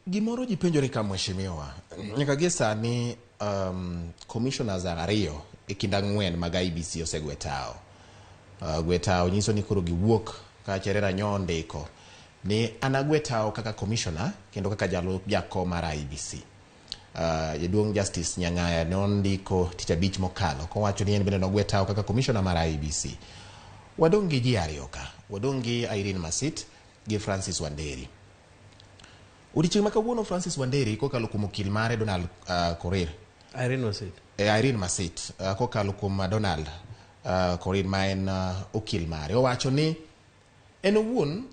Gimoro ji penjore ka, mheshimiwa, nyaka gie sani commissioners ariyo e kind 4 mag IEBC osegwe tao. Gwe tao nyiso ni koro giwuok ka Cherera nyo ondiko ni an agwe tao kaka commissioner kendo kaka jalup jakom mar IEBC. Jaduong' Justice Nyang'aya ne ondiko tich abich mokalo kowacho ni en bende nogwe tao kaka commissioner mar IEBC. Wadong' gi ji ariyo ka, wadong' gi Irene Masit gi Francis Wanderi. Odiechieng' ma kawuono Francis Wanderi kokalo kuom okil mare Donald Korir. Irene Masit. Irene Masit kokalo kuom Donald Korir ma en okil mare. Owacho ni en owuon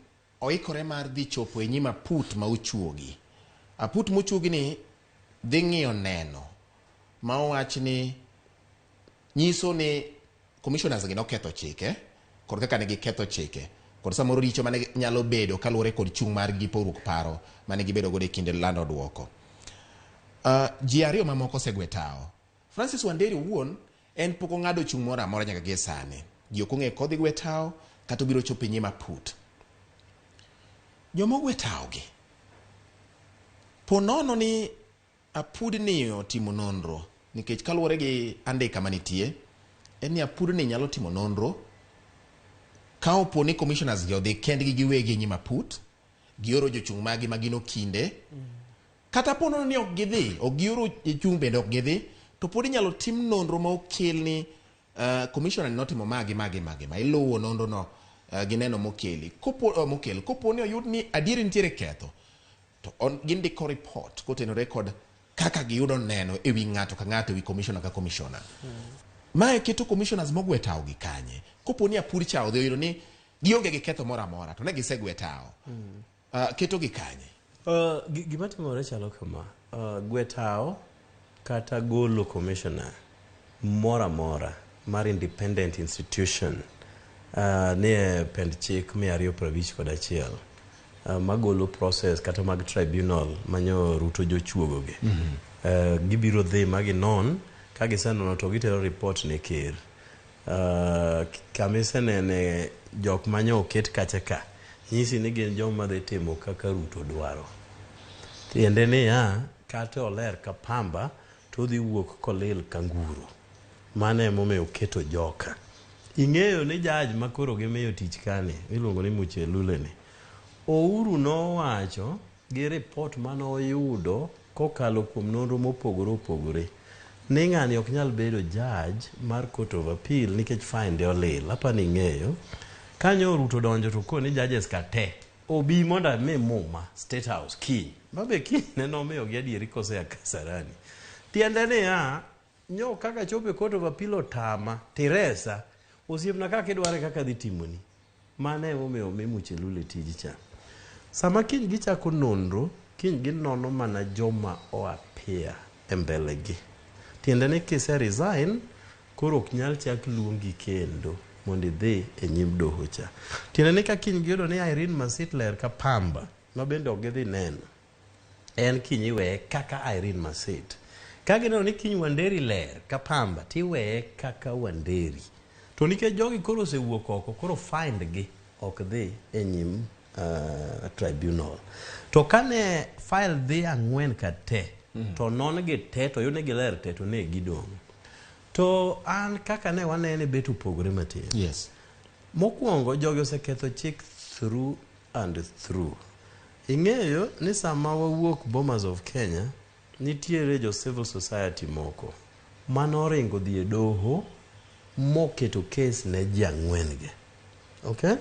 oikore mar dhi chopo e nyim aput ma ochuogi. Aput mochuogi ni dhi ng'iyo neno ma owach ni nyiso ni commissioners gi noketho chike kod kaka ne giketho chike kod samoro richo mane nyalo bedo kaluwore kod chung' margi gi pogruok paro mane gibedo godo e kinde lando duoko. Ji ariyo mamoko osegwe tao. Francis Wanderi owuon en pok ong'ado chung' moro amora nyaka gie sani. Ji ok ong'eyo kodhi gwe tao kata obiro chopo e nyim aput. Joma ogwe tao gi po nono ni apudni otimo nonro nikech kaluwore gi andika manitie en ni apudni nyalo timo nonro ka opo ni commissioners gi odhi kendgi giwegi e nyim aput, gioro jochung' maggi ma gin okinde, kata po nono ni ok gidhi, ok gioro jochung' bende ok gidhi, to pod inyalo tim nonro ma okel ni commissioner ni notimo ma gi ma gi ma gi ma. Iluwo nonro no gi neno mokeli. Kopo mokel, kopo ni oyud ni adieri nitiere ketho, to gindiko report kotenore kod kaka giyudo neno e wi ng'ato ka ng'ato, e wi commissioner ka commissioner. Mae keto commissioners mogwe tao gi kanye? Kopo ni apur cha odhi oyudo ni gionge gi ketho moro amora to ne gisegwe tao. Keto gi kanye? Gima timore chalo kama. Gwe tao kata golo commissioner moro amora mar independent institution nie pend chik 251 magolo process kata mag tribunal manyo Ruto jochuogo gi. Gibiro dhi ma ginon, ka gisenono to gitero report ne ker. Kama isenene jok manyo oket kacha ka nyisi ni gin joma dhi timo kaka Ruto dwaro. Tiende niya, kata oler ka pamba to odhi wuok kolil ka nguro. Mano emomiyo oketo joka. Ing'eyo ni judge ma koro gimiyo tich kani iluongo ni Muchelule ni. Ouru nowacho gi report manoyudo kokalo kuom nonro mopogore opogore ni ng'ani ok nyal bedo judge mar Court of Appeal nikech file olil. Apa ni ing'eyo. Kanyo Ruto donjo to koni judges ka te obi mondo ami muma State House kiny. Mabe kiny ne nomiyogi adieri kosea Kasarani. Tiende niya, nyo kaka chopo e Court of Appeal otama, tiresa, osiepna kaka idware kaka dhi timoni. Mano emomiyo omi Muchelule tij cha. Sama kiny gichako nonro, kiny ginono mana joma o appear e mbele gi. Tiende ni kise resign, koro ok nyal chak luongi kendo mondo idhi e nyim doho cha. Tiende ni ka kiny giyudo ni Irene Masit ler ka pamba, ma bende ok gidhi neno, en kiny iweye kaka Irene Masit. Ka gineno ni kiny Wanderi ler ka pamba, tiweye kaka Wanderi. To nikech jogi koro osewuok oko, koro find gi ok dhi e nyim tribunal. To kane file dhi 4 ka te, to non gi te, to yud ni giler te, to ne gidong'. To an kaka ne wanene bet opogore matin. Mokwongo jogi oseketho chik through and through. Ing'eyo ni sama wawuok Bomas of Kenya, nitiere jo civil society moko manoringo dhi e doho moketo case ne ji 4 gi. Okay?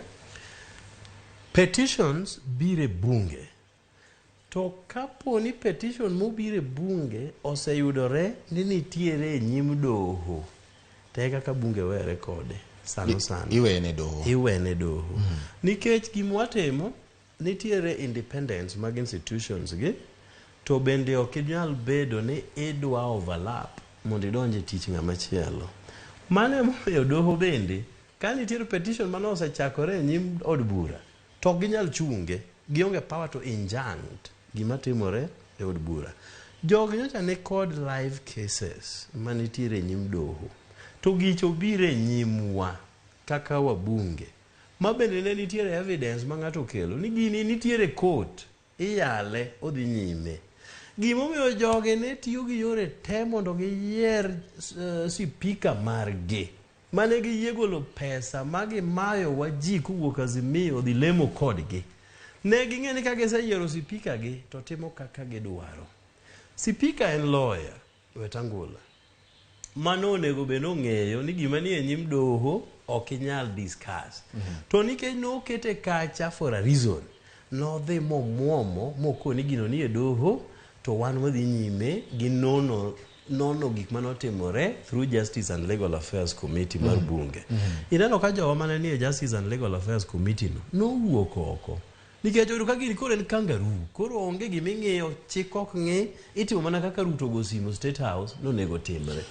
Petitions biro e bunge. To kapo ni petition mobiro e bunge oseyudore ni nitiere e nyim doho, to e kaka bunge were kode sano sano. Iwene doho. Iwene doho. Nikech gima watimo, nitiere independence mag institutions gi, to bende ok inyal bedo ni idwa overlap mondo idonj e tich ng'ama chielo. Mano emomiyo doho bende, ka nitiere petition mane osechakore e nyim od bura, to ok ginyal chunge, gionge power to injunct gima timore e od bura. Jogi nyocha ni kod live cases manitiere e nyim doho, to gicho biro e nyimwa kaka wabunge, ma bende ne nitiere evidence ma ng'ato okelo ni gini nitiere court. Iyale odhi nyime. Gimomiyo jogi ne tiyo gi yore te mondo giyier sipika margi mane giyie golo pesa ma gimayowa ji kowuok Azimio odhi lemo kodgi. Ne ging'e ni ka giseyiero sipika gi to timo kaka gidwaro. Sipika en lawyer, Wetangula. Mano onego bed ong'eyo ni gima nie nyim doho ok inyal discuss. To nikech nokete kacha for a reason, nodhi momuomo mokoni gino nie doho to wan wadhi nyime gi nono nono gik manotimore through Justice and Legal Affairs Committee mar bunge. Ineno ka jowa mane nie Justice and Legal Affairs Committee no nowuok oko. Nikech oyudo ka gini koro en kangaroo, koro onge gima ing'iyo, chik ok ng'i, itimo mana kaka Ruto go simo State House nonego timre.